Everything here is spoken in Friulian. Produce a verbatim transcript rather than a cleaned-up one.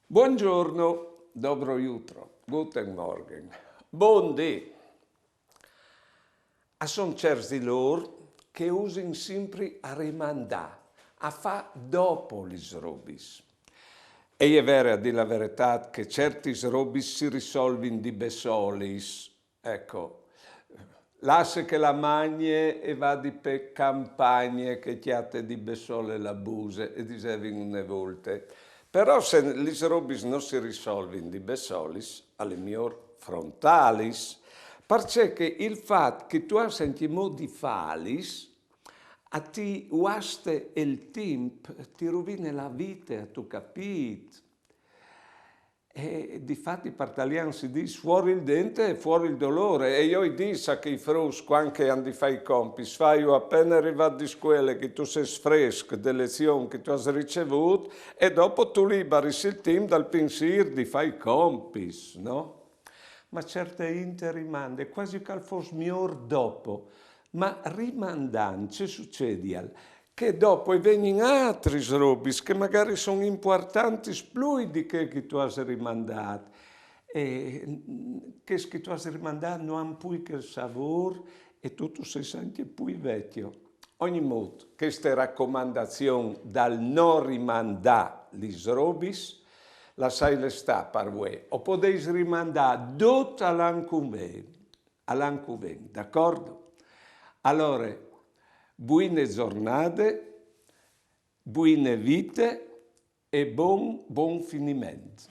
Buongiorno, dobro jutro, guten Morgen, bundì. A son cierts di lôr che a usin simpri a rimandâ, a fâ dopo lis robis. E je vere, a dî la veretât, che ciertis robis si risolvin di bessolis. Eco, lasse che la magne e vadi pe campagne che e cjate di bessole la buse, e disevin une volte. Però se lis robis no si risolvin di bessolis, al è miôr frontâlis, parcè che il fat che tu âs ancjemò di fâlis, a ti vuaste il timp, ti ruvine la vite, âstu capît? E difati par talian si dîs: fuori il dente e fuori il dolore. E jo i dîs a chei fruts, cuant che a àn di fâ i compits: fâju apene rivât di scuele che tu sês fresc de lezion che tu âs ricevût, e dopo tu libaris il timp dal pinsîr di fâ i compits, no? Ma cierte int e rimande, cuasi che al fos miôr dopo. Ma rimandant ce sucedial? Che dopo a vegnin altris robis che magari a son impuartantis plui di chê che tu âs rimandât. E, mm, chês che tu âs rimandât no àn plui chel savôr e tu tu sês ancje plui vecjo. Ogni mût, cheste racomandazion dal no rimandâ lis robis, lassailis stâ par vuê. O podeis rimandâ dut a l'an cun ven, a l'an cun ven, d'acordo? Alore, buine zornade, buine vite e bon, bon finiment.